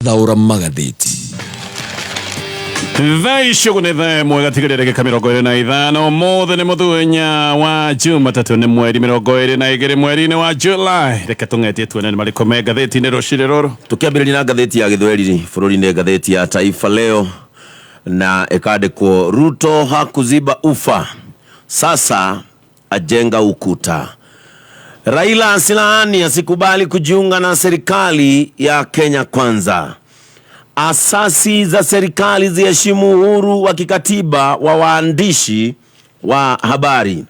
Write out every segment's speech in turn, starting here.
Thaũra magathĩti. Thaa icio nĩ thaa ĩmwe gatigĩrĩra ndagĩka 25. Ũmũthĩ nĩ mũthenya wa Jumatatũ, nĩ mweri 22 mweri-inĩ wa July. Reke tũng'etie tuone nĩ marĩkũ me ngathĩti-inĩ rũcinĩ rũrũ. Tũkĩambĩrĩria na ngathĩti ya gĩthweri bũrũri-inĩ, ngathĩti ya Taifa Leo, na ĩkandĩkwo Ruto hakuziba ufa, sasa ajenga ukuta. Raila asilaani asikubali kujiunga na serikali ya Kenya Kwanza. Asasi za serikali ziheshimu uhuru wa kikatiba wa waandishi wa habari.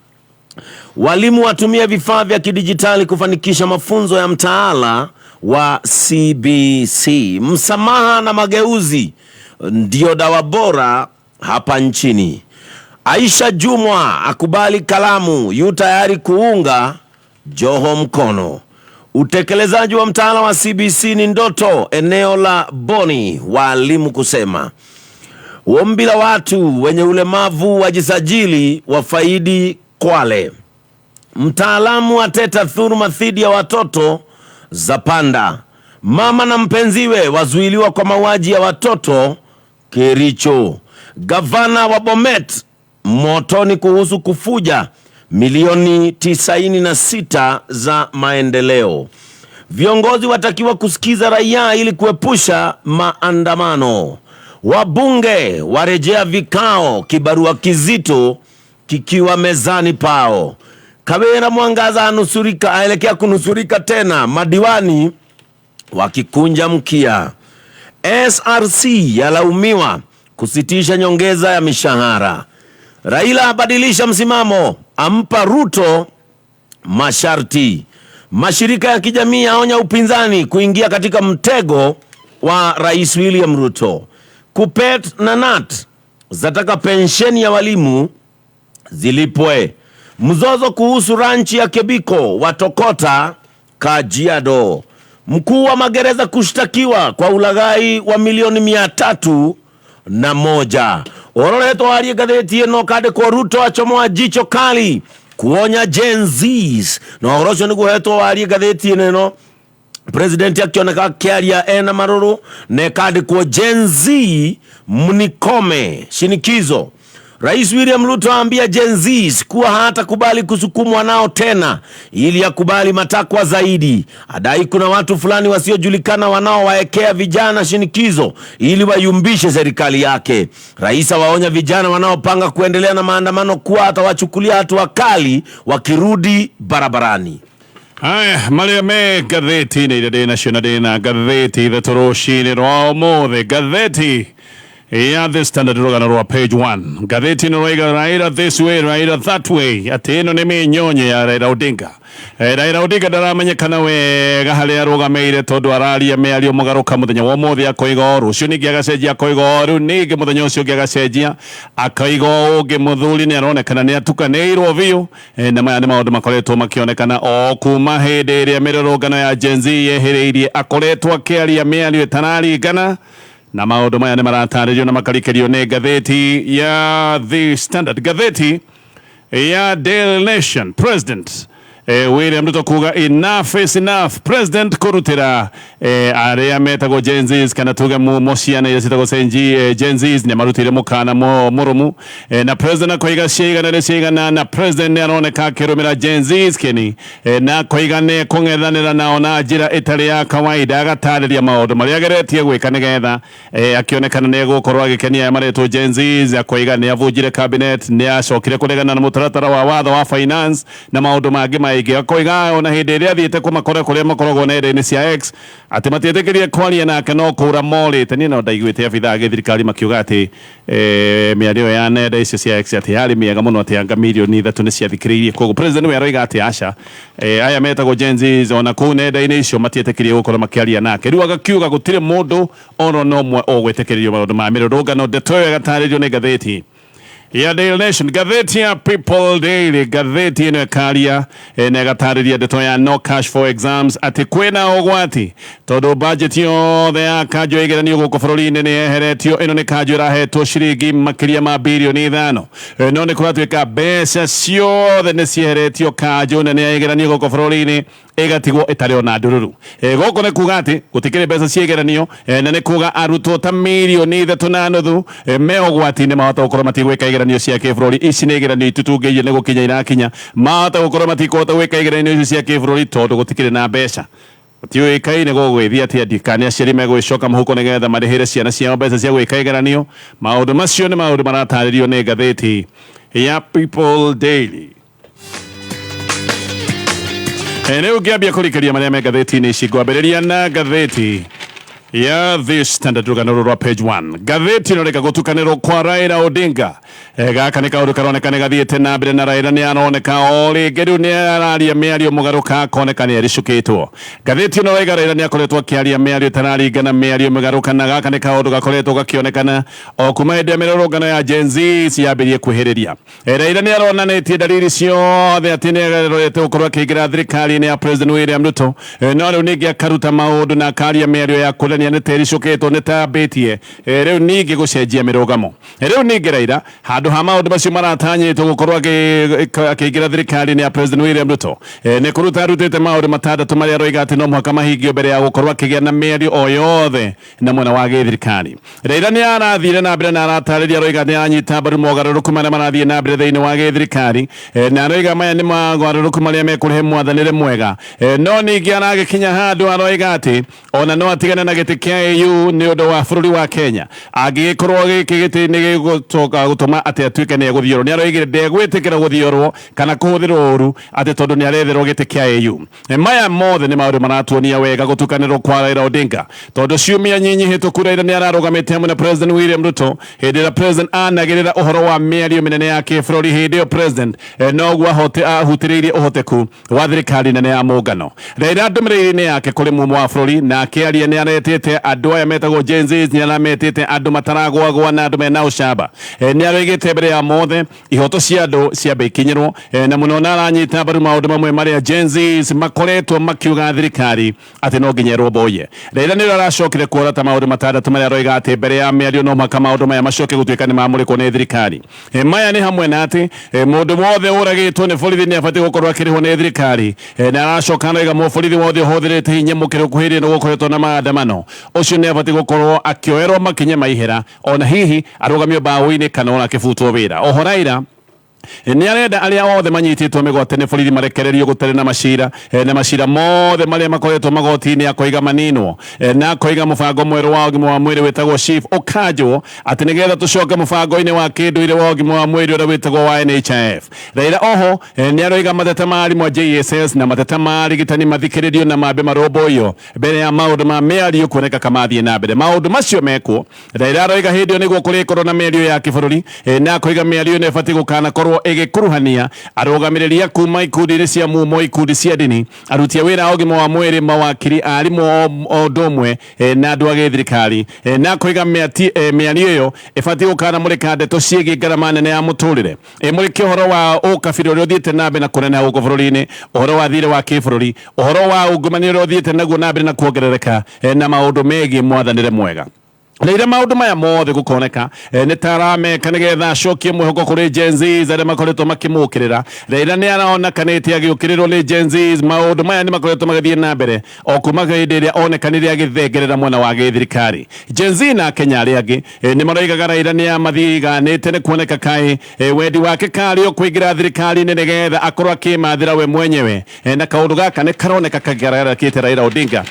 Walimu watumie vifaa vya kidijitali kufanikisha mafunzo ya mtaala wa CBC. Msamaha na mageuzi ndio dawa bora hapa nchini. Aisha Jumwa akubali kalamu, yu tayari kuunga Joho mkono. Utekelezaji wa mtaala wa CBC ni ndoto eneo la Boni, walimu kusema. Ombi la watu wenye ulemavu wajisajili wafaidi Kwale. Mtaalamu ateta dhuluma dhidi ya watoto zapanda. Mama na mpenziwe wazuiliwa kwa mauaji ya watoto Kericho. Gavana wa Bomet motoni kuhusu kufuja milioni 96 za maendeleo. Viongozi watakiwa kusikiza raia ili kuepusha maandamano. Wabunge warejea vikao, kibarua kizito kikiwa mezani pao. Kawira Mwangaza anusurika, aelekea kunusurika tena, madiwani wakikunja mkia. SRC yalaumiwa kusitisha nyongeza ya mishahara. Raila abadilisha msimamo, ampa Ruto masharti. Mashirika ya kijamii yaonya upinzani kuingia katika mtego wa Rais William Ruto. Kupet na Nat zataka pensheni ya walimu zilipwe. Mzozo kuhusu ranchi ya Kebiko watokota Kajiado. Mkuu wa magereza kushtakiwa kwa ulaghai wa milioni 301. Ororetwo warie ngathĩti ĩno kandĩkwo Ruto achomoa jicho kali kuonya Gen Zs, na ũhoro ũcio nĩguo hetwo warie ngathĩti ĩno. President akĩoneka akĩaria ena marũrũ na ĩkandĩkwo Gen Z mnikome shinikizo. Rais William Ruto aambia Gen Zs kuwa hatakubali kusukumwa nao tena ili akubali matakwa zaidi. Adai kuna watu fulani wasiojulikana wanaowaekea vijana shinikizo ili wayumbishe serikali yake. Rais awaonya vijana wanaopanga kuendelea na maandamano kuwa atawachukulia hatua kali wakirudi barabarani. Haya marĩa me ngathĩti-inĩ iria ndĩ nacio, na ndĩ na ngathĩti ithatũ rũcinĩ rwa ũmũthĩ. Ngathĩti ya The Standard, rũgano rwa page 1 ngathĩti ĩno rwaiga "Raila this way, Raila that way", atĩ ĩno nĩ mĩnyonyo ya Raila Odinga. Raila Odinga ndaramenyekana wega harĩa arũgamĩire, tondũ araria mĩario mũgarũka. Mũthenya wa ũmũthĩ akoiga o, rũciũ ningĩ agacenjia akoiga o, rĩu ningĩ mũthenya ũcio ũngĩ agacenjia akoiga o ũngĩ. Mũthuri nĩ aronekana nĩ atukanĩirwo biũ. Na maya nĩ maũndũ makoretwo makĩonekana o kuma hĩndĩ ĩrĩa mĩrũrũngano ya Gen Z yehereirie, akoretwo akĩaria mĩario ĩtararingana na maũndũ maya nĩ maratarĩrio na makarikĩrio nĩ ngathĩti ya The Standard. Ngathĩti ya Daily Nation, President William Ruto kuga "enough is enough". President kurutira aria metagwo Gen Zs, kana tuge mo ciana iria ciĩtagwo Gen Zs, nĩ marutire mũkana mũrũmu, na president akoiga ciigana nĩ ciigana, na president nĩ aroneka akĩrũmĩra Gen Zs kĩni, na akoiga nĩ kũng'ethanĩra nao na njĩra ĩtarĩ ya kawaida. Agatarĩria maũndũ marĩa ageretie gwĩka nĩgetha akĩonekana nĩ egũkorwo agĩkenia aya maretwo Gen Zs. Akoiga nĩ avunjire cabinet, nĩ acokire kũregana na mũtaratara wa watho wa finance na maũndũ mangĩ maingĩ. Akoiga ona hĩndĩ ĩrĩa athiĩte kũmakora kũrĩa makoragwo nenda-inĩ cia X, atĩ matiĩtĩkĩrie kwaria nake, no kũra morĩte. Niĩ no ndaiguĩte abithaa a gĩthirikari makiuga atĩ mĩario ya nenda icio cia X atĩ yarĩ mĩega mũno, atĩ anga mirioni 3 nĩ ciathikĩrĩirie. Koguo president we aroiga atĩ aca, aya metagwo Gen Zs ona kũu nenda-inĩ icio matiĩtĩkĩrie gũkorwo makĩaria nake. Rĩu agakiuga gũtirĩ mũndũ ono no ũmwe ũgwĩtĩkĩrĩrio maũndũ ma mĩrũrũngano. Ndeto ĩyo ĩgatarĩrio nĩ ngathĩti Ya Daily Nation, ngathĩti ya People Daily, ngathĩti ĩno ĩkaria na ĩgatarĩria ndeto ya no cash for exams, atĩ kwĩna ũgwati tondũ budget yothe ya kanjũ ya igeranio gũkũ bũrũri-inĩ nĩ yeheretio. Ĩno nĩ kanjũ ĩrahetwo ciringi makĩria ma birioni 5, no nĩ kũratuĩka mbeca ciothe nĩ cieheretio, kanjũ nene ya igeranio gũkũ bũrũri-inĩ ĩgatigwo ĩtarĩ ona ndururu. Gũkũ nĩ kuga atĩ gũtikĩrĩ mbeca cia igeranio, na nĩ kuga arutwo ta 3.5 mirioni me ũgwati-inĩ, mahota gũkorwo matigwĩka igeranio cia kĩbũrũri. Ici nĩ igeranio itutungĩirie nĩ gũkinya irakinya, mahota gũkorwo matikũhota gwĩka igeranio icio cia kĩbũrũri tondũ gũtikĩrĩ na mbeca. Gũtiũĩkaine gũgwĩthiĩ atĩa, ndikana aciari megwĩcoka mũhuko nĩgetha marĩhĩre ciana ciao mbeca cia gwĩka igeranio. Maũndũ macio nĩ maũndũ maratarĩrio nĩ ngathĩti ya People Daily. Rĩu ngĩambia kũrikĩria marĩa me ngathĩti-inĩ ici, ngwambĩrĩria na ngathĩti ya The Standard, rũgano rũrũ rwa page 1. Ngathĩti ĩno rĩka gũtukanĩrwo kwa Raila Odinga. Gaka nĩ kaũndũ karoneka nĩ gathiĩte na mbere, na Raila nĩ aroneka o rĩngĩ rĩu nĩ araria mĩario mũgarũka, akoneka nĩ ericũkĩtwo. Ngathĩti ĩno raiga Raila nĩ akoretwo akĩaria mĩario ĩtararingana, mĩario mĩgarũka, na gaka nĩ kaũndũ gakoretwo gakĩonekana o kuma hĩndĩ ya mĩrũrũngano ya Gen Z yambĩrĩrie kwĩhĩrĩria. Raila nĩ aronanĩtie dalili ciothe atĩ nĩ arorete gũkorwo akĩingĩra thirikari-inĩ ya President William Ruto, no rĩu ningĩ akaruta maũndũ na akaria mĩario ya kuonania nĩ tericũkĩtwo, nĩ tambĩtie rĩu ningĩ gũcenjia mĩrũgamo. Rĩu ningĩ Raila, handũ ha maũndũ macio maratanyĩtwo gũkorwo akĩingĩra thirikari-inĩ ya President William Ruto, nĩ kũruta arutĩte maũndũ matandatũ marĩa aroiga atĩ no mũhaka mahingio mbere ya gũkorwo akĩgĩa na mĩario o yothe na mwena wa gĩthirikari. Raila nĩ arathire na mbere na aratarĩria, aroiga nĩ aranyita mbaru mogarũrũku marĩa marathiĩ na mbere thĩinĩ wa gĩthirikari, na aroiga maya nĩ mogarũrũku marĩa mekũrehe mwathanĩre mwega, no ningĩ aragĩkinya handũ aroiga atĩ ona no atigane na gĩtĩ kĩa AU nĩ ũndũ wa bũrũri wa Kenya, angĩgĩkorwo gĩkĩ gĩtĩ nĩ gĩgũcoka gũtũma atĩ atuĩke nĩ egũthiorwo. Nĩ aroigire ndegwĩtĩkĩra gũthiorwo kana kũhũthĩrwo ũru atĩ tondũ nĩ aretherwo gĩtĩ kĩa AU. Maya mothe nĩ maũndũ maratuonia wega gũtukanĩrwo kwa Raila Odinga, tondũ ciumia nyinyi hĩtũku Raila nĩ ararũgamĩte hamwe na President William Ruto hĩndĩ ĩrĩa President anagĩrĩra ũhoro wa mĩario mĩnene ya kĩbũrũri. Hĩndĩ ĩyo President noguo ahutĩrĩirie ũhoteku wa thirikari nene ya mũngano. Raila ndũmĩrĩri-inĩ yake kũrĩ mumo wa bũrũri na akĩaria nĩ aretĩte andũ aya metagwo Gen Z, nĩ arametĩte andũ mataragwagwa na andũ mena ũcamba. Nĩ aroigĩte mbere ya mothe ihoto cia andũ ciambe ikinyĩrwo, na mũno na aranyita mbaru maũndũ mamwe marĩa Gen Z makoretwo makiuga thirikari atĩ no nginya ĩrũmbũiye. Raila nĩ aracokire kuorota maũndũ matandatũ marĩa aroiga atĩ mbere ya mĩario no mũhaka maũndũ maya macoke gũtuĩka nĩ mamũrĩkwo nĩ thirikari. Maya nĩ hamwe na atĩ mũndũ wothe ũragĩtwo nĩ borithi nĩ abatiĩ gũkorwo akĩrĩhwo nĩ thirikari, na aracoka aroiga mũborithi wothe ũhũthĩrĩte hinya mũkĩrũku hĩndĩ ĩno gũkoretwo na maandamano, ũcio nĩ abatiĩ gũkorwo akĩoerwo makinya ma ihera, ona hihi arũgamio mbaũ-inĩ kana ona akĩbutwo wĩra. Oho Raila nĩ arenda arĩa othe manyitĩtwo mĩgwate nĩ borithi marekererio gũtarĩ na macira, na macira mothe marĩa makoretwo magoti-inĩ akoiga maninwo, na akoiga mũbango mwerũ wa ũgima wa mwĩrĩ wĩtagwo SHIF ũkanjwo atĩ nĩgetha tũcoke mũbango-inĩ wa kĩndũire wa ũgima wa mwĩrĩ ũrĩa wĩtagwo wa NHIF. Raila oho nĩ aroiga mateta ma arimũ a JSS na mateta ma arigitani mathikĩrĩrio na mambe marũmbũiyo mbere ya maũndũ ma mĩario kuoneka kamathiĩ na mbere. Maũndũ macio mekwo, Raila aroiga hĩndĩ ĩyo nĩguo kũrĩkorwo na mĩario ya kĩbũrũri, na akoiga mĩario ĩno ĩbatiĩ gũkanakorwo ĩgĩkuruhania arũgamĩrĩri a kuma ikundi-inĩ cia mumo, ikundi cia ndini, aruti a wĩra a ũgima wa mwĩrĩ, mawakiri, arimũ o ũndũ ũmwe na andũ a gĩthirikari, na akoiga mĩario ĩyo ĩbatiĩ gũkanamũrĩka ndeto ciĩgiĩ ngarama nene ya mũtũrĩre, ĩmũrĩke ũhoro wa ũkabira ũrĩa ũthiĩte na mbere na kũneneha gũkũ bũrũri-inĩ, ũhoro wa thirĩ wa kĩbũrũri, ũhoro wa ungumania ũrĩa ũthiĩte naguo na mbere na kuongerereka, na maũndũ megiĩ mwathanĩre mwega. Rĩrĩa maũndũ maya mothe gũkoneka nĩ ta arameka nĩgetha acokie mwĩhoko kũrĩ Gen Z arĩa makoretwo makĩmũkĩrĩra. Raila nĩ aronekanĩte agĩũkĩrĩrwo nĩ Gen Z. Maũndũ maya nĩ makoretwo magĩthiĩ na mbere o kuma hĩndĩ ĩrĩa onekanire agĩthengerera mwena wa gĩthirikari. Gen Z na Kenya arĩa angĩ nĩ maroigaga Raila nĩ amathiganĩte, nĩ kuoneka kaĩ wendi wake karĩ o kũingĩra thirikari-inĩ nĩgetha akorwo akĩmathĩra we mwenyewe, na kaũndũ gaka nĩ karoneka kagararakĩte Raila Odinga,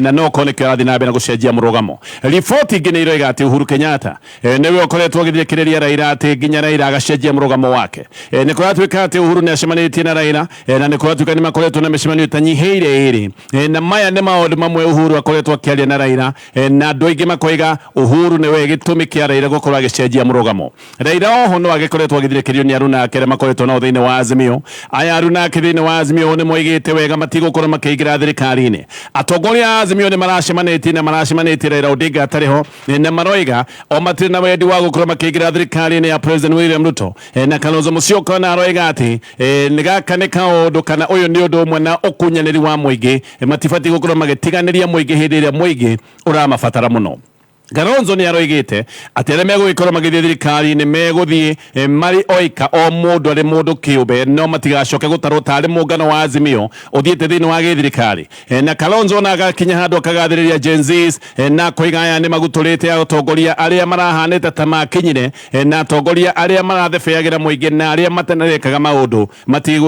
na no korwo nĩkĩo arathiĩ na mbere na gũcenjia mũrũgamo. Riboti ingĩ nĩ iroiga atĩ Uhuru Kenyatta nĩwe ũkoretwo agĩthikĩrĩria Raila atĩ nginya Raila agacenjia mũrũgamo wake. Nĩ kũratuĩka atĩ Uhuru nĩ acemanĩtie na Raila, na nĩ kũratuĩka nĩ makoretwo na mĩcemanio ĩtanyihĩire ĩrĩ, na maya nĩ maũndũ mamwe Uhuru akoretwo akĩaria na Raila, na andũ aingĩ makoiga Uhuru nĩwe gĩtũmi kĩa Raila gũkorwo agĩcenjia mũrũgamo. Raila oho no agĩkoretwo agĩthirĩkĩrio nĩ aruna ake arĩa makoretwo nao thĩinĩ wa Azimio. Aya aruna ake thĩinĩ wa Azimio nĩ moigĩte wega matigũkorwo makĩingĩra thirikari-inĩ. Atongoria a Azimio nĩ maracemanĩtie na maracemanĩtie Raila Odinga atarĩ ho. Na maroiga o matirĩ na wendi wa gũkorwo makĩingĩra thirikari-inĩ ya President William Ruto. Na Kalonzo Musyoka na aroiga atĩ nĩ gaka nĩ kaũndũ kana ũyũ nĩ ũndũ ũmwe na ũkunyanĩri wa mũingĩ, matibatiĩ gũkorwo magĩtiganĩria mũingĩ hĩndĩ ĩrĩa mũingĩ ũramabatara mũno. Kalonzo nĩ aroigĩte atĩ arĩa megũgĩkorwo magĩthiĩ thirikari-inĩ megũthiĩ marĩ oika, o mũndũ arĩ mũndũ kĩũmbe, no matigacoke gũtarwo tarĩ mũngano wa Azimio ũthiĩte thĩinĩ wa gĩthirikari. Na Kalonzo ona agakinya handũ akagathĩrĩria Gen Zs, na akoiga aya nĩ magutũrĩte atongoria arĩa marahanĩte ta makinyire, na atongoria arĩa marathebeagĩra mũingĩ na arĩa matanarekaga maũndũ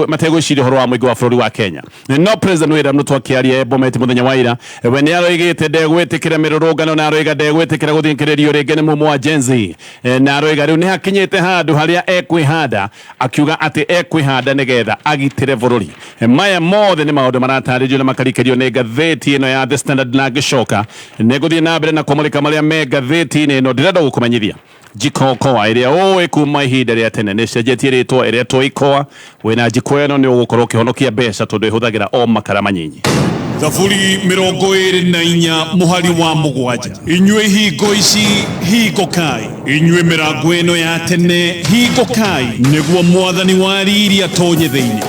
mategwĩciria ũhoro wa mũingĩ wa bũrũri wa Kenya. No President William Ruto akĩaria e Bomet mũthenya wa ira, we nĩ aroigĩte ndegwĩtĩkĩra mĩrũrũngano na aroiga ndegwĩtĩkĩra gũthikĩrĩrio rĩngĩ nĩ mumo wa Gen Z, na aroiga rĩu nĩ hakinyĩte handũ harĩa ekwĩhanda, akiuga atĩ ekwĩhanda nĩgetha agitĩre bũrũri. Maya mothe nĩ maũndũ maratarĩrio na makarikĩrio nĩ ngathĩti ĩno ya The Standard, na ngĩcoka nĩngũthiĩ na mbere na kũmũrĩka marĩa me ngathĩti-inĩ ĩno. Ndĩrenda gũkũmenyithia Jiko Okoa ĩrĩa ũĩ kuma ihinda rĩa tene nĩ cenjetie rĩtwa, ĩretwo Ikoa. Wĩna jiko ĩno nĩ ũgũkorwo ũkĩhonokia mbeca tondũ ĩhũthagĩra o makara manyinyi. Thaburi 24 mũhari wa 7, inyuĩ hingo ici hingũkai, inyuĩ mĩrango ĩno ya tene hingũkai, nĩguo Mwathani wa riri atonye thĩinĩ.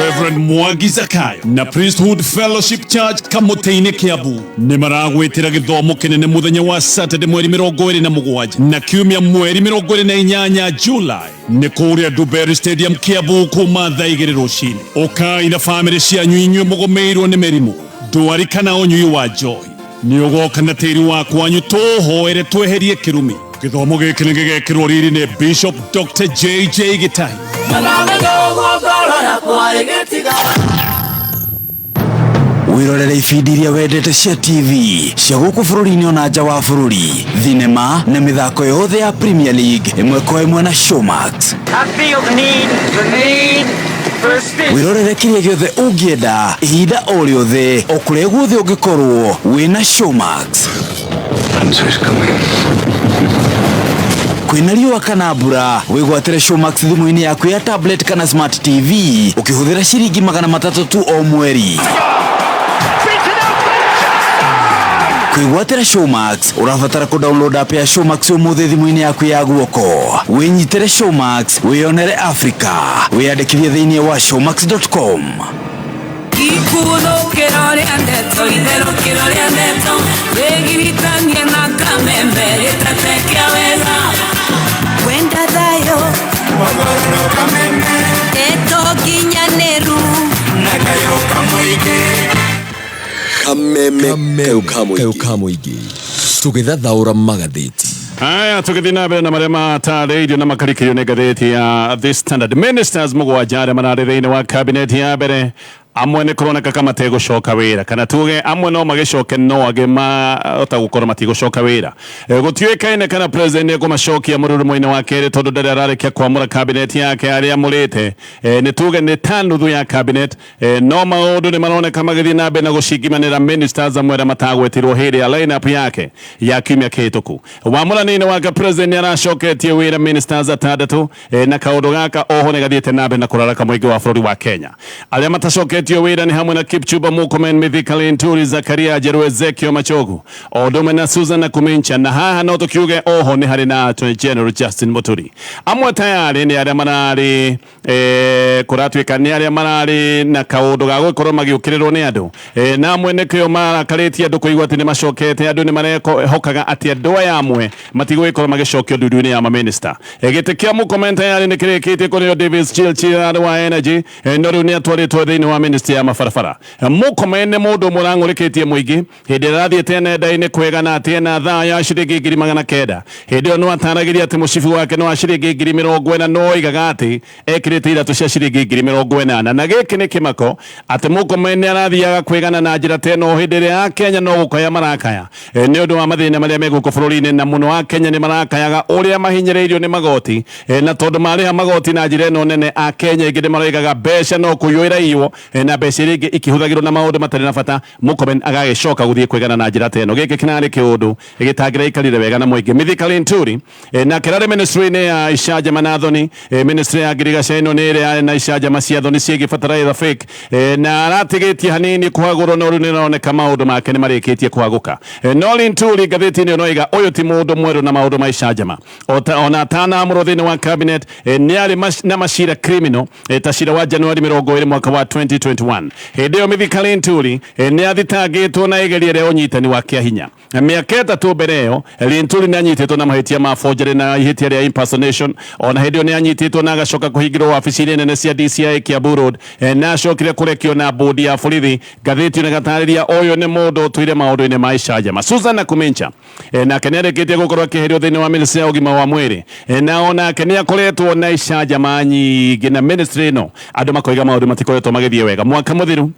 Reverend Mwangi Zakayo na Priesthood Fellowship Church Kamũtĩ-inĩ Kiambu nĩ maragwĩtĩra gĩthomo kĩnene mũthenya wa Saturday mweri 27 na kiumia mweri 28 July nĩ kũrĩa Dubery Stadium Kiambu kuma thaa 2 rũcinĩ. Ũkai na bamĩrĩ cianyu inyuĩ mũgũmĩirwo nĩ mĩrimũ, ndwari kana ũnyui wa njohi. Nĩ ũgoka na tĩri wa kwanyu tũhoere tweherie kĩrumi. Gĩthomo gĩkĩ nĩ gĩgekĩrwo riri nĩ Bishop Dr. JJ Gĩtahi. Wirorere ibindi iria wendete cia TV cia gũkũ bũrũri-inĩ ona nja wa bũrũri, thinema na mĩthako yothe ya Premier League ĩmwe kwa ĩmwe na Showmax. I feel the need for speed. Wirorere kĩrĩa gĩothe ũngĩenda ihinda o rĩothe o kũrĩa guothe ũngĩkorwo wĩna Showmax. Kwĩna riũa kana mbura, wĩgwatĩre Showmax thimũ-inĩ yaku ya tablet kana smart TV ũkĩhũthĩra ciringi 300 tu o mweri. Kwĩgwatĩra Showmax ũrabatara kũ download app ya Showmax ũmũthĩ thimũ-inĩ yaku ya guoko. Wĩnyitĩre Showmax, wĩyonere Africa. Wĩyandĩkithie thĩinĩ wa showmax.com. Ikuthũkĩro rĩa ndeto, itherũkĩro rĩa ndeto, wĩgiritanie na kameme rĩtatekia wega. Wenda thayũ, ndeto nginyanĩru. Kameme kayo ka mũingĩ tũgĩthathaũra magathĩti. Aya, tũgĩthiĩ na mbere na marĩa matarĩirio na makarikĩrio nĩ ngathĩti ya The Standard. Ministers mũgwanja arĩa mararĩ thĩinĩ wa cabinet ya mbere, amwe nĩ kũroneka kama mategũcoka wĩra, kana tuge amwe no magĩcoke no angĩ mahota gũkorwo matigũcoka wĩra. Gũtiũĩkaine kana president nĩekũmacokia mũrurumo-inĩ wa kerĩ tondũ ndarĩ ararĩkia kwamũra cabinet yake arĩa amũrĩte. Nĩ tuge nĩ ta nuthu ya cabinet, no maũndũ nĩ maroneka magĩthiĩ na mbere na gũcingimanĩra ministers amwe arĩa matagwetirwo hĩndĩ ya lineup yake ya kiumia kĩhĩtũku. Wamũrani-inĩ wake president nĩ aracoketie wĩra ministers atandatũ, na kaũndũ gaka oho nĩ gathiĩte na mbere na kũraraka mũingĩ wa bũrũri wa Kenya. Arĩa matacoketio wĩra nĩ hamwe na Kipchumba Murkomen, Mithika Linturi, Zakaria Njeru, Ezekiel Machogu, o ũndũ ũmwe na Susan Nakhumicha, na haha no tũkiuge oho nĩ harĩ na Attorney General Justin Muturi. Amwe tayarĩ nĩ arĩa mararĩ kũratuĩka nĩ arĩa mararĩ na kaũndũ ga gũkorwo magĩũkĩrĩrwo nĩ andũ, na amwe nĩkĩo marakarĩtie andũ kũigua atĩ nĩ macokete. Andũ nĩ marehokaga atĩ andũ aya amwe matigũgĩkorwo magĩcokio ndundu-inĩ ya maminista. Gĩtĩ kĩa Murkomen tayarĩ nĩ kĩrĩkĩtie kũrĩo Davis Chirchir wa Energy, no rĩu nĩ atwarĩtwo thĩinĩ wa ministry ya mabarabara. Murkomen nĩ mũndũ ũmwe ũrang'ũrĩkĩtie mũingĩ hĩndĩ ĩrĩa arathiĩte nenda-inĩ kwĩgana atĩ ena thaa ya ciringi 900,000. Hĩndĩ ĩyo no ataragĩria atĩ mũcibi wake nĩ wa ciringi 40,000, no oigaga atĩ ekĩrĩte iratũ cia ciringi 80,000. Na gĩkĩ nĩ kĩmako atĩ Murkomen nĩ arathiaga kwĩgana na njĩra ta ĩno hĩndĩ ĩrĩa Akenya no gũkaya marakaya, nĩ ũndũ wa mathĩna marĩa me gũkũ bũrũri-inĩ, na mũno Akenya nĩ marakayaga ũrĩa mahinyĩrĩirio nĩ magoti, na tondũ marĩha magoti na njĩra ĩno nene, Akenya aingĩ nĩ maroigaga mbeca no kũiywo iraiywo, Na mbeca iria ingĩ ikĩhũthagĩrwo na maũndũ matarĩ na bata. Murkomen agagĩcoka gũthiĩ kwĩgana na njĩra ta ĩno. Gĩkĩ kĩnarĩ kĩũndũ gĩtangĩraikarire wega na mũingĩ. Mithika Linturi nake rarĩ ministry-inĩ ya icanjama na thoni. Ministry ya ngirigaca ĩno nĩ ĩrĩa yarĩ na icanjama cia thoni ciĩgiĩ bataraitha fake, na aratigĩtie hanini kũhagũrwo, no rĩu nĩroneka maũndũ make nĩ marĩkĩtie kũhagũka. No Linturi ngathĩti-inĩ ĩno iga ũyũ ti mũndũ mwerũ na maũndũ ma icanjama. Ona atanamũrwo thĩinĩ wa cabinet, nĩ arĩ na macira criminal, ta cira wa Januari 20 mwaka wa 2021. Hĩndĩ ĩyo Mithika Linturi nĩ athitangĩtwo na igeria rĩa ũnyitani wa kĩa hinya. Mĩaka 3 mbere ĩyo, Linturi nĩ anyitĩtwo na mahĩtia ma forgery na ihĩtia rĩa impersonation. Ona hĩndĩ ĩyo nĩ anyitĩtwo na agacoka kũhingĩrwo wabici-inĩ nene cia DCI Kiambu Road, na acokire kũrekio na bodi ya borithi. Ngathĩti ĩno ĩgatarĩria ũyũ nĩ mũndũ ũtũire maũndũ-inĩ ma icanjama. Susan Nakhumicha nake nĩ arĩkĩtie gũkorwo akĩeherio thĩinĩ wa ministry ya ũgima wa mwĩrĩ, na onake nĩ akoretwo na icanjama nyingĩ na ministry ĩno andũ makoiga maũndũ matikoretwo magĩthiĩ wega. Mwaka mũthiru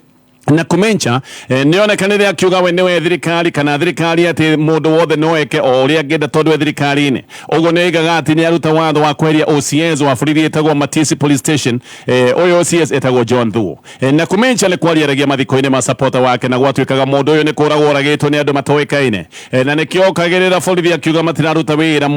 Nakhumicha nĩ onekanire akiuga we nĩwe thirikari, kana thirikari atĩ mũndũ wothe no eke o ũrĩa angĩenda tondũ e thirikari-inĩ. Ũguo nĩ oigaga atĩ nĩ aruta watho wa kweheria OCS wa borithi ĩtagwo Matisi Police Station. Ũyũ OCS ĩtagwo John Thuo. Nakhumicha nĩ kwaria aragia mathiko-inĩ ma supporter wake, na gwatuĩkaga mũndũ ũyũ nĩ kũragwo oragĩtwo nĩ andũ matoĩkaine, na nĩkĩo okagĩrĩra borithi akiuga matiraruta wĩra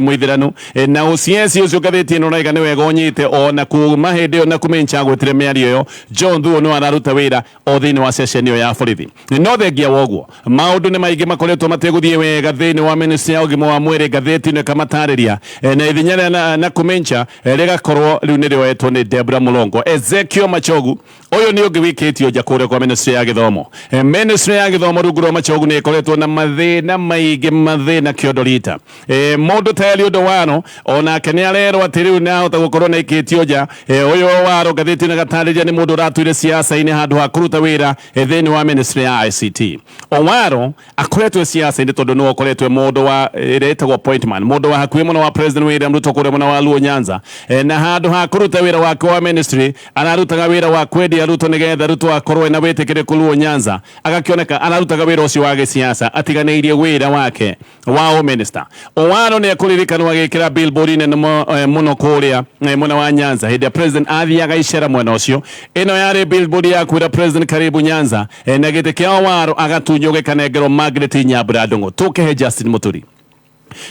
mũithĩranu. Na OCS ũcio ngathĩti ĩno raiga nĩ wega ũnyite, ona kuma hĩndĩ ĩyo Nakhumicha agwĩtire mĩario ĩyo, John Thuo no araruta wĩra o thĩinĩ wa ceceni ĩyo ya borithi. No thengia woguo, maũndũ nĩ maingĩ makoretwo mategũthiĩ wega thĩinĩ wa ministry ya ũgima wa mwĩrĩ. Ngathĩti ĩno ĩkamatarĩria, na ithenya rĩa Nakhumicha rĩgakorwo rĩu nĩ rĩoetwo nĩ Debra Mulongo. Ezekiel Machogu ũyũ nĩ ũngĩ wikĩtio nja kũrĩa kwa ministry ya gĩthomo. Ministry ya gĩthomo rungu rwa Machogu nĩ ĩkoretwo na mathĩna maingĩ, mathĩna kĩondo rita. Mũndũ ta Eliud Owalo onake nĩ arerwo atĩ rĩu nĩ ahota gũkorwo na ikĩtio nja. Ũyũ Owalo, ngathĩti ĩno ĩgatarĩria, nĩ mũndũ ũratũire siasa-inĩ handũ ha kũruta wĩra thĩinĩ wa ministry ya ICT. Owalo akoretwo siasa-inĩ tondũ nĩwe ũkoretwo mũndũ wa ĩrĩa ĩtagwo point man, mũndũ wa hakuhĩ mũno wa President William Ruto kũrĩa mwena wa Luo Nyanza, na handũ ha kũruta wĩra wake wa ministry ararutaga wĩra wa kwendia Ruto nĩgetha Ruto akorwo na wĩtĩkĩrĩku Luo Nyanza. Agakĩoneka ararutaga wĩra ũcio wa gĩsiasa atiganĩirie wĩra wake wa minister. Owalo nĩ ekũririkanwo agĩkĩra billboard nene mũno kũrĩa mwena wa Nyanza hĩndĩ ya president athiaga icera mwena ũcio. Ĩno yarĩ billboard ya kwĩra president karibu Nyanza, na gĩtĩ kĩa Owalo agatunywo gĩkanengerwo Margaret Nyambura Ndung'u. Tũkĩhe Justin Muturi.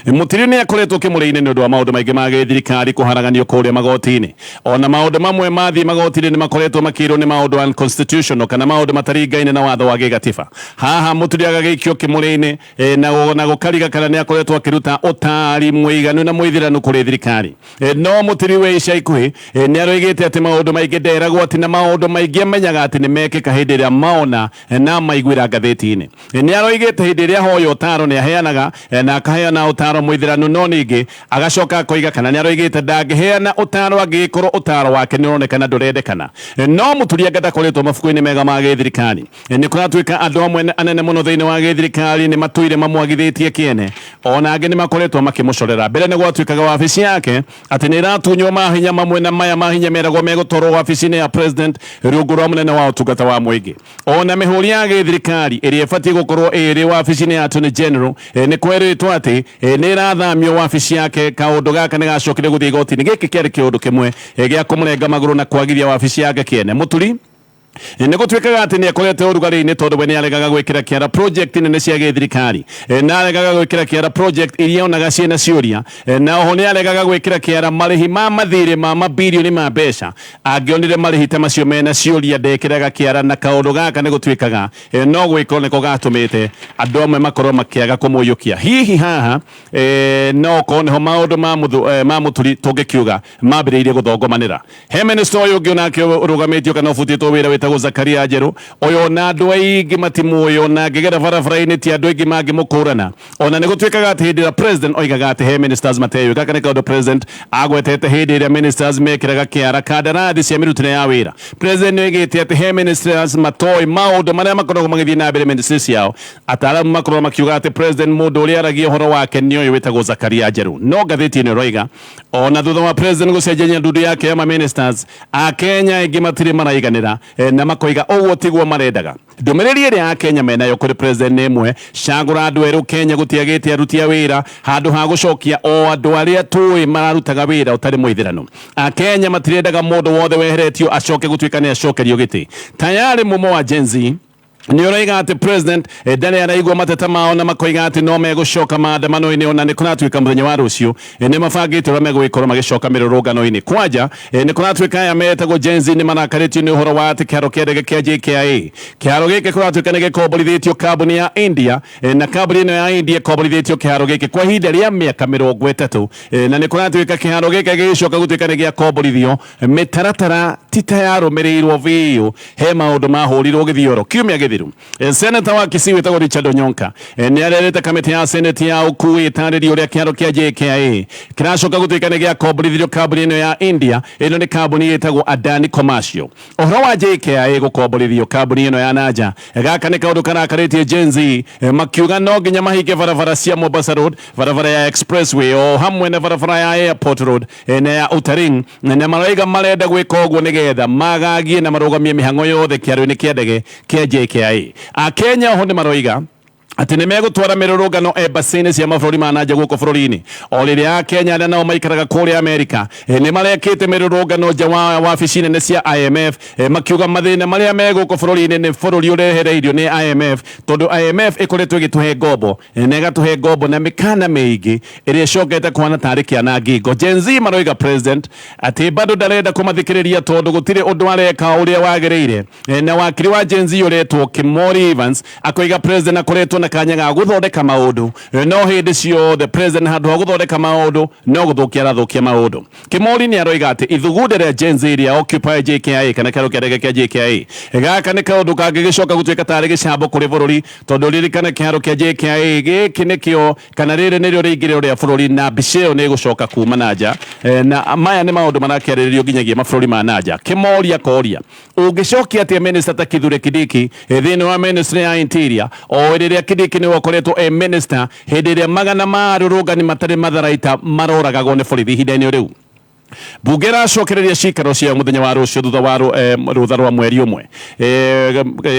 Muturi nĩ akoretwo kĩmũrĩ-inĩ nĩ ũndũ wa maũndũ maingĩ ma gĩthirikari kũharaganio kũrĩa magoti-inĩ. Ona maũndũ mamwe mathiĩ magoti-inĩ nĩ makoretwo makĩrwo nĩ maũndũ unconstitutional kana maũndũ mataringaine na watho wa gĩgatiba. Haha Muturi agagĩikio kĩmũrĩ-inĩ, na gũkariga kana nĩ akoretwo akĩruta ũtaari mũiganu na mũithĩranu kũrĩ thirikari. No Muturi we ica ikuhĩ nĩ aroigĩte atĩ maũndũ maingĩ nderagwo atĩ na maũndũ maingĩ amenyaga atĩ nĩ mekĩka hĩndĩ ĩrĩa maona na maiguĩra ngathĩti-inĩ. Nĩ aroigĩte hĩndĩ ĩrĩa ahoya ũtaro nĩ aheanaga, na akaheana ũtaro mũithĩranu, no ningĩ agacoka akoiga kana nĩ aroigĩte ndangĩheana ũtaro angĩgĩkorwo ũtaro wake nĩ ũronekana ndũrendekana. No Muturi anga ndakoretwo mabuku-inĩ mega ma gĩthirikari. Nĩ kũratuĩka andũ amwe anene mũno thĩinĩ wa gĩthirikari nĩ matũire mamwagithĩtie kĩene, ona angĩ nĩ makoretwo makĩmũcorera. Mbere nĩ gwatuĩkaga wabici yake atĩ nĩ ĩratunywo mahinya mamwe, na maya mahinya meragwo megũtwarwo wabici-inĩ ya president rungu rwa mũnene wa ũtungata wa mũingĩ. Ona mĩhũri ya gĩthirikari ĩrĩa ĩbatiĩ gũkorwo ĩrĩ wabici-inĩ ya attorney general, nĩ kwerĩtwo atĩ nĩ ĩrathamio wabici yake. Kaũndũ gaka nĩ gacokire gũthiĩ igoti-inĩ. Gĩkĩ kĩarĩ kĩũndũ kĩmwe gĩa kũmũrenga magũrũ na kwagithia wabici yake kĩene. Muturi nĩ gũtuĩkaga atĩ nĩ akoretwo ũrugarĩ-inĩ tondũ we nĩ aregaga gwĩkĩra kĩara project nene cia gĩthirikari, na aregaga gwĩkĩra kĩara project iria onaga ciĩna ciũria, na oho nĩ aregaga gwĩkĩra kĩara marĩhi ma mathirĩ ma mabirioni ma mbeca. Angĩonire marĩhi ta macio mena ciũria, ndekĩraga kĩara, na kaũndũ gaka nĩ gũtuĩkaga no gwĩkwo nĩko gatũmĩte andũ amwe makorwo makĩaga kũmũiyũkia. Hihi haha no korwo nĩho maũndũ ma Mũturi tũngĩkiuga mambĩrĩirie gũthongomanĩra. He minister ũyũ ũngĩ onake ũrũgamĩtio kana ũbutĩtwo wĩra wĩtagwo Zakaria Njerũ. Ũyũ ona andũ aingĩ matimũĩ, ona angĩgera barabara-inĩ ti andũ aingĩ mangĩmũkũrana. Ona nĩ gũtuĩkaga atĩ hĩndĩ ĩrĩa president oigaga atĩ he ministers mateyũĩ, gaka nĩ kaũndũ president agwetete hĩndĩ ĩrĩa ministers mekĩraga kĩara kandarathi cia mĩrutĩre ya wĩra. President nĩ oigĩte atĩ he ministers matoĩ maũndũ marĩa makoragwo magĩthiĩ na mbere ministry ciao. Ataaramu makoragwo makiuga atĩ president mũndũ ũrĩa aragia ũhoro wake nĩ ũyũ wĩtagwo Zakaria Njerũ. No ngathĩti ĩno ĩroiga ona thutha wa president gũcenjania ndundu yake ya ma ministers, akenya aingĩ matirĩ maraiganĩra. Na makoiga ũguo tiguo marendaga. Ndũmĩrĩri ĩrĩa Akenya menayo kũrĩ president nĩ ĩmwe: cagũra andũ erũ. Kenya gũtiagĩte aruti a wĩra, handũ ha gũcokia o andũ arĩa tũĩ mararutaga wĩra ũtarĩ mũithĩrano. Akenya matirendaga mũndũ wothe weheretio acoke gũtuĩka nĩ acokerio gĩtĩ. Tayarĩ mumo wa Gen Z nĩ ũroiga atĩ president ndarĩ araigua mateta mao, na makoiga atĩ no megũcoka maandamano-inĩ. Ona nĩ kũratuĩka mũthenya wa rũciũ nĩ mabangĩte ũrĩa megũgĩkorwo magĩcoka mĩrũrũngano-inĩ. Kwanja nĩ kũratuĩka aya metagwo Gen Z nĩ marakarĩtio nĩ ũhoro wa atĩ kĩharo kĩa ndege kĩa JKIA, kĩharo gĩkĩ kũratuĩka nĩ gĩkomborithĩtio kambuni ya India, na kambuni ĩno ya India ĩkomborithĩtio kĩharo gĩkĩ kwa ihinda rĩa mĩaka 30, na nĩ kũratuĩka kĩharo gĩkĩ gĩgĩcoka gũtuĩka nĩ gĩakomborithio, mĩtaratara ti ta yarũmĩrĩirwo biũ, he maũndũ mahũrirwo gĩthioro. Kiumia gĩthiru, seneta wa Kisii wĩtagwo Richard Onyonka nĩ arerĩte kamĩtĩ ya senate ya ũkui ĩtarĩrie ũrĩa kĩharo kĩa JKIA kĩracoka gũtuĩka nĩ gĩakomborithirio kambuni ĩno ya India. Ĩno nĩ kambuni ĩtagwo Adani Commercial. Ũhoro wa JKIA gũkomborithio kambuni ĩno ya nanja, gaka nĩ kaũndũ karakarĩtie Gen Z, makiuga no nginya mahinge barabara cia Mombasa Road, barabara ya Expressway, o hamwe na barabara ya Airport Road na ya Outer Ring, na maraiga marenda gwĩka ũguo nĩgetha magagie na marũgamie mĩhang'o yothe kĩharo-inĩ kĩa ndege kĩa JKIA. Akenya oho nĩ maroiga atĩ nĩ megũtwara mĩrũrũngano embassy-inĩ cia mabũrũri ma nanja gũkũ bũrũri-inĩ, o rĩrĩa Akenya arĩa nao maikaraga kũrĩa Amerika nĩ marekĩte mĩrũrũngano nja wa wabici nene cia IMF, makiuga mathĩna marĩa me gũkũ bũrũri-inĩ nĩ bũrũri ũrehereirio nĩ IMF, tondũ IMF ĩkoretwo ĩgĩtũhe ngombo na ĩgatũhe ngombo na mĩkana mĩingĩ ĩrĩa ĩcokete kũhana tarĩ kĩanangingo. Gen Z maroiga president atĩ bado ndarenda kũmathikĩrĩria tondũ gũtirĩ ũndũ areka ũrĩa wagĩrĩire. Na wakiri wa Gen Z ũretwo Kimori Evans akoiga president akoretwo na kanya ga gũthondeka maũndũ, no hĩndĩ ciothe president handũ ha gũthondeka maũndũ no gũthũkia arathũkia maũndũ. Kimori nĩ aroiga atĩ ithugunda rĩa Gen Z rĩa Occupy JKIA kana kĩharo kĩa ndege kĩa JKIA, gaka nĩ kaũndũ kangĩgĩcoka gũtuĩka tarĩ gĩcambo kũrĩ bũrũri, tondũ ririkana kĩharo kĩa JKIA gĩkĩ nĩkĩo kana rĩrĩ nĩrĩo rĩingĩrĩro rĩa bũrũri, na mbica ĩyo nĩ ĩgũcoka kuma na nja. Na maya nĩ maũndũ marakĩarĩrĩrio nginyagia mabũrũri ma na nja. Kĩmoria koria, ũngĩcokia atĩa minister ta Kithure Kindiki thĩinĩ wa ministry ya Interior, o rĩrĩa Kindiki nĩwe ũkoretwo e minister hĩndĩ ĩrĩa magana ma arũrũngani matarĩ matharaita maroragagwo nĩ borithi ihinda-inĩ rĩu? Bunge ĩracokereria cikaro cia mũthenya wa rũciũ thutha wa rũtha rwa mweri ũmwe.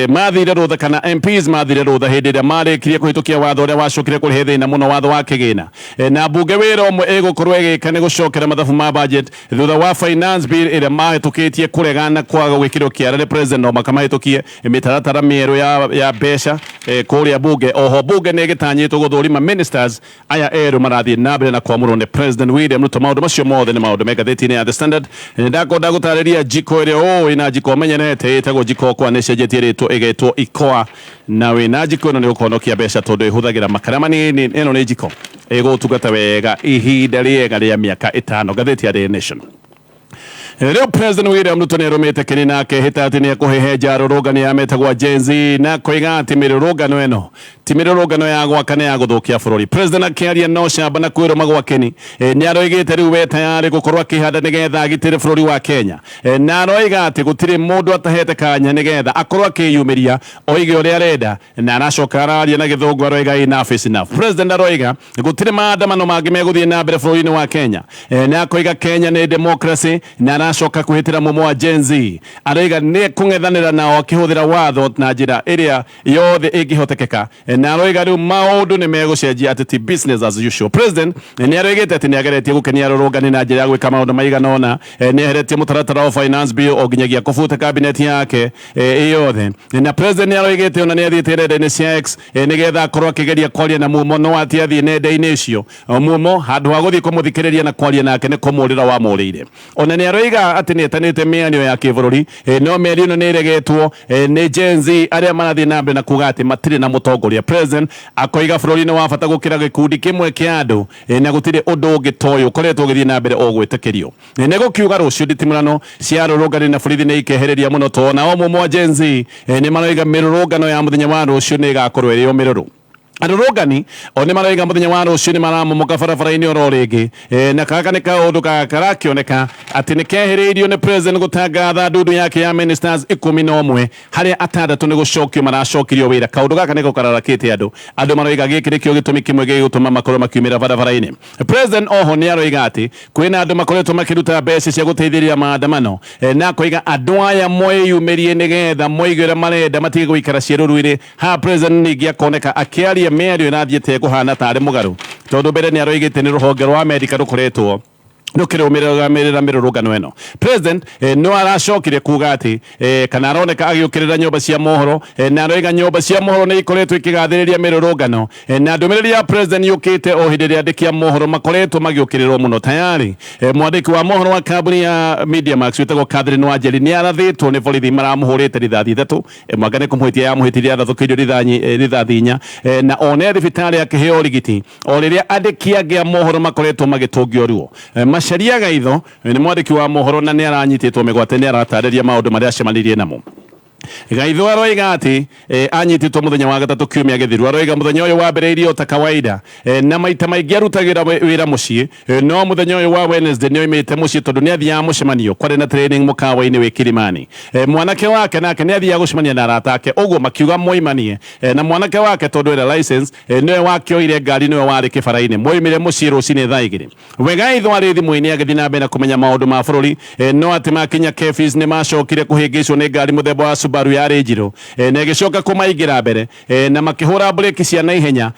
Mathire rũtha kana MPs mathire rũtha hĩndĩ ĩrĩa marĩkirie kũhĩtũkia watho ũrĩa wacokire kũrehe thĩna mũno, watho wa kĩgĩna. Na bunge wĩra ũmwe ĩgũkorwo ĩgĩka nĩ gũcokera mathabu ma budget thutha wa finance bill ĩrĩa mahĩtũkĩtie kũregana kwaga gwĩkĩrwo kĩara nĩ president no makamahĩtũkie mĩtaratara mĩerũ ya mbeca kũrĩa bunge. Oho bunge nĩ ĩgĩtanyĩtwo gũthũrima ministers aya erũ marathiĩ na mbere na kwamũrwo nĩ President William Ruto. Maũndũ macio mothe nĩ maũndũ me ngathĩti-inĩ ya The Standard. Ndakwenda gũtarĩria njiko ĩrĩa ũĩ na njiko ũmenyerete ĩtagwo Jiko Okoa nĩ ĩcenjetie rĩtwa ĩgetwo Ikoa, na wĩna njiko ĩno nĩ ũkũhonokia mbeca tondũ ĩhũthagĩra makara manini. Ĩno nĩ njiko ĩgũtungata wega ihinda rĩega rĩa mĩaka 5. Ngathĩti ya Daily Nation. Rĩu President William Ruto nĩ arũmĩte kĩni na akehĩta atĩ nĩ ekũhehenja arũrũngani ya metagwo Gen Z, na koiga atĩ mĩrũrũngano ĩno ti mĩrũrũngano ya gwaka, nĩ ya gũthũkia bũrũri. President akĩaria no camba na kwĩrũma gwa kĩni, nĩ aroigĩte rĩu we tayarĩ gũkorwo akĩhanda nĩgetha agitĩre bũrũri wa Kenya, na aroiga atĩ gũtirĩ mũndũ atahete kanya nĩgetha akorwo akĩyumĩria oige ũrĩa arenda, na aracoka araria na gĩthũngũ, aroiga enough is enough. President aroiga gũtirĩ maandamano mangĩ megũthiĩ na mbere bũrũri-inĩ wa Kenya, na akoiga Kenya nĩ democracy, na aracoka kwĩhĩtĩra mumo wa Gen Z, aroiga nĩ kũng'ethanĩra nao akĩhũthĩra watho na njĩra ĩrĩa yothe ĩngĩhotekeka, na aroiga rĩu maũndũ nĩ megũcenjia, atĩ ti business as usual. President nĩ aroigĩte atĩ nĩ ageretie gũkenia arũrũngani na njĩra ya gwĩka maũndũ maigana ũna. Nĩ eheretie mũtaratara wa finance bill o nginyagia kũbuta cabinet yake ĩ yothe, na president nĩ aroigĩte ona nĩ athiĩte nenda-inĩ cia X nĩgetha akorwo akĩgeria kwaria na mumo, no atĩ athiĩ nenda-inĩ icio mumo handũ ha gũthiĩ kũmũthikĩrĩria na kwaria nake nĩ kũmũrĩra wamũrĩire. Ona nĩ aroiga atĩ nĩ etanĩte mĩario ya kĩbũrũri, no mĩario ĩno nĩ ĩregetwo nĩ Gen Z arĩa marathiĩ na mbere na kuga atĩ matirĩ na mũtongoria. President akoiga bũrũri nĩ wa bata gũkĩra gĩkundi kĩmwe kĩa andũ, na gũtirĩ ũndũ ũngĩ ta ũyũ ũkoretwo ũgĩthiĩ na mbere o gwĩtĩkĩrio. Nĩ gũkiuga rũciũ nditimũrano cia arũrũngani na borithi nĩ ikehereria mũno, to nao mumo wa Gen Z nĩ maroiga mĩrũrũngano ya mũthenya wa rũciũ nĩ ĩgakorwo ĩrĩ o mĩrũrũ. Arũrũngani o nĩ maroiga mũthenya wa rũciũ nĩ maramomoka barabara-inĩ oro rĩngĩ. Na gaka nĩ kaũndũ karakĩoneka atĩ nĩ kehĩrĩirio nĩ president gũtangatha ndundu yake ya ministers 11, harĩa atandatũ nĩ gũcokio maracokirio wĩra. Kaũndũ gaka nĩko kararakĩte andũ. Andũ maroiga gĩkĩ nĩkĩo gĩtũmi kĩmwe gĩgũtũma makorwo makiumĩra barabara-inĩ. President oho nĩ aroiga atĩ kwĩna andũ makoretwo makĩruta mbeca cia gũteithĩrĩria maandamano, na akoiga andũ aya mweyumĩrie nĩgetha moige ũrĩa marenda, matige gũikara ciĩruru-inĩ. Ha president ningĩ akoneka akĩaria mĩario ĩrathiĩte kũhana tarĩ mũgarũ, tondũ mbere nĩ aroigĩte nĩ rũhonge rwa Amerika rũkoretwo rũkĩrũmĩrĩra mĩrũrũngano ĩno. President no aracokire kuga atĩ kana aroneka agĩũkĩrĩra nyũmba cia mohoro, na aroiga nyũmba cia mohoro nĩ ikoretwo ikĩgathĩrĩria mĩrũrũngano. Na ndũmĩrĩri ya president yũkĩte o hĩndĩ ĩrĩa andĩki a mohoro makoretwo magĩũkĩrĩrwo mũno. Tayari mwandĩki wa mohoro wa kambuni ya Mediamax wĩtagwo Catherine Wanjeri nĩ arathĩtwo nĩ borithi maramũhũrĩte rithathi 3, mwanga nĩ kũmũhĩtia yamũhĩtirie, arathũkĩirio rithathi 4, na one thibitarĩ akĩheo ũrigiti o rĩrĩa andĩki angĩ a mohoro makoretwo magĩtũngio ruo. Macharia Gaitho nĩ mwandĩki wa mohoro na nĩ aranyitĩtwo mĩgwate, nĩ aratarĩria maũndũ marĩa acemanirie namo. Gaitho aroiga atĩ anyitĩtwo mũthenya wa gatatũ kiumia gĩthiru. Aroiga mũthenya ũyũ wambĩrĩirie o ta kawaida, na maita maingĩ arutagĩra wĩra mũciĩ, no mũthenya ũyũ wa Wednesday nĩ oimĩte mũciĩ tondũ nĩ athiaga mũcemanio, kwarĩ na training mũkawa-inĩ wĩ Kilimani. Mwanake wake nake nĩ athiaga gũcemania na arata ake, ũguo makiuga moimanie, na mwanake wake tondũ ena license, nĩwe wakĩoire ngari, nĩwe warĩ kĩbara-inĩ. Moimire mũciĩ rũcinĩ thaa 2. We Gaitho arĩ thimũ-inĩ agĩthiĩ na mbere na kũmenya maũndũ ma bũrũri, no atĩ makinya Kefis nĩ macokire kũhĩngĩcwo nĩ ngari mũthemba wa Subaru yarĩ njirũ, na ĩgĩcoka kũmaingĩra mbere, na makĩhũra breki cia naihenya,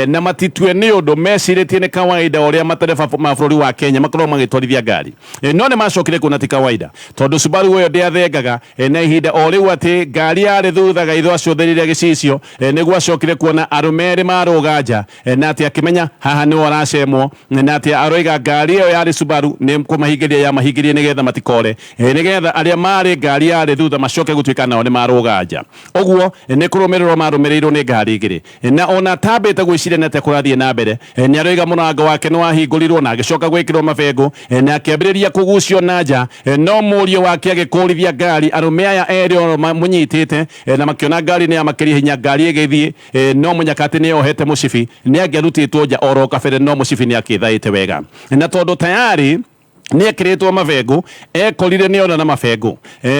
na matitue nĩ ũndũ mecirĩtie nĩ kawaida ũrĩa matereba ma bũrũri wa Kenya makoragwo magĩtwarithia ngari. No nĩ macokire kuona ti kawaida tondũ Subaru ĩyo ndĩathengaga, na ihinda o rĩu atĩ ngari yarĩ thutha Gaitho acũthĩrĩria gĩcicio, nĩguo acokire kuona arũme erĩ marũga nja, na atĩ akĩmenya haha nĩho aracemwo, na atĩ aroiga ngari ĩyo yarĩ Subaru nĩ kũmahingĩria yamahingĩrie nĩgetha matikore, nĩgetha arĩa marĩ ngari yarĩ thutha macoke gũtuĩka nao nĩ marũga nja. Ũguo nĩ kũrũmĩrĩrwo marũmĩrĩirwo nĩ ngari 2, na ona atambĩte gwĩciria nĩ atĩa kũrathiĩ na mbere, nĩ aroiga mũrango wake nĩ wahingũrirwo na agĩcoka gwĩkĩrwo mabengũ, na akĩambĩrĩria kũgucio na nja, no mũriũ wake agĩkũrithia ngari arũme aya erĩ oro mamũnyitĩte, na makĩona ngari nĩ yamakĩria hinya, ngari ĩgĩthiĩ, no mũnyaka atĩ nĩ yohete mũcibi, nĩ angĩarutĩtwo nja oro kabere, no mũcibi nĩ akĩthaĩte wega, na tondũ tayari nĩ ekĩrĩtwo mabengũ, ekorire nĩ ona na mabengũ.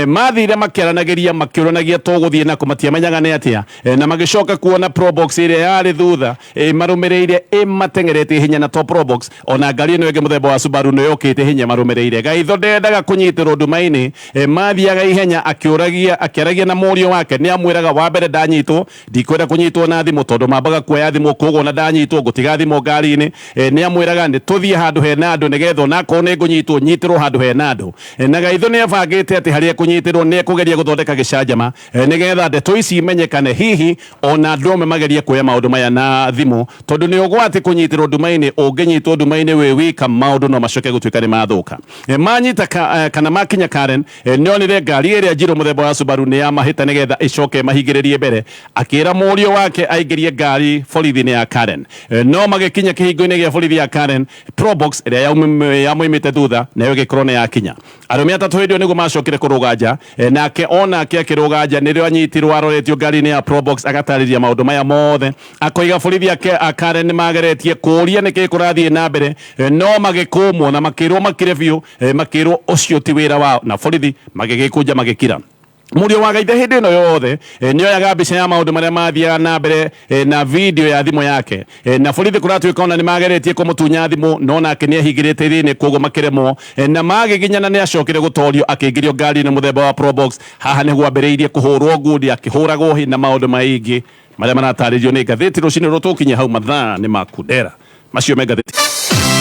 Mathire makĩaranagĩria makĩũranagia tũgũthiĩ nako, matiamenyaga nĩ atĩa, na magĩcoka kuona Probox ĩrĩa yarĩ thutha ĩmarũmĩrĩire ĩmateng'eretie hinya, na to Probox, ona ngari ĩno ĩngĩ mũthemba wa Subaru nĩ yũkĩte hinya marũmĩrĩire. Gaitho ndendaga kũnyitĩrwo nduma-inĩ, mathiaga ihenya akĩũragia akĩaragia na mũriũ wake, nĩ amwĩraga wa mbere ndanyitwo ndikwenda kũnyitwo na thimũ tondũ mambaga kuoya thimũ, koguo ona ndanyitwo ngũtiga thimũ ngari-inĩ. Nĩ amwĩraga nĩ tũthiĩ handũ hena andũ nĩgetha onakorwo nĩ ngũnyitwo nyitĩrwo handũ hena andũ. Na Gaitho nĩ abangĩte atĩ harĩa ekũnyitĩrwo nĩ ekũgeria gũthondeka gĩcanjama, nĩgetha ndeto ici imenyekane, hihi ona andũ amwe magerie kuoya maũndũ maya na thimũ, tondũ nĩ ũgwati kũnyitĩrwo nduma-inĩ. Ũngĩnyitwo nduma-inĩ wĩ wika maũndũ no macoke gũtuĩka nĩ mathũka. Manyita kana makinya Karen, nĩ onire ngari ĩrĩa njirũ mũthemba wa Subaru nĩ yamahĩta nĩgetha ĩcoke ĩmahingĩrĩrie mbere, akĩra mũriũ wake aingĩrie ngari borithi-inĩ ya Karen. No magĩkinya kĩhingo-inĩ gĩa borithi ya Karen, Probox ĩrĩa yamũimĩte thutha nayo ĩgĩkorwo nĩ yakinya. Arũme atatũ hĩndĩ ĩyo nĩguo macokire kũrũga nja, nake onake akĩrũga nja nĩrĩo anyitirwo aroretio ngari-inĩ ya Probox agatarĩria maũndũ maya mothe. Akoiga borithi a Karen nĩ mageretie kũũria nĩkĩ kũrathiĩ na mbere, no magĩkũmwo na makĩrwo makire biũ, makĩrwo ũcio ti wĩra wao, na borithi magĩgĩkũnja magĩkira. Mũriũ wa Gaithe hĩndĩ ĩno yothe nĩ oyaga mbica ya maũndũ marĩa mathiaga na mbere na video ya thimũ yake, na borithi kũratuĩka ona nĩ mageretie kũmũtunya thimũ, no nake nĩ ehingĩrĩte thĩinĩ, koguo makĩremwo, na magĩginyana nĩ acokire gũtorio akĩingĩrio ngari-inĩ mũthemba wa Probox. Haha nĩguo ambĩrĩirie kũhũrwo ngundi, akĩhũragwo hĩ na maũndũ maingĩ marĩa maratarĩrio nĩ ngathĩti rũcinĩ rũtũkinye hau mathaa nĩ makundera macio me ngathĩti.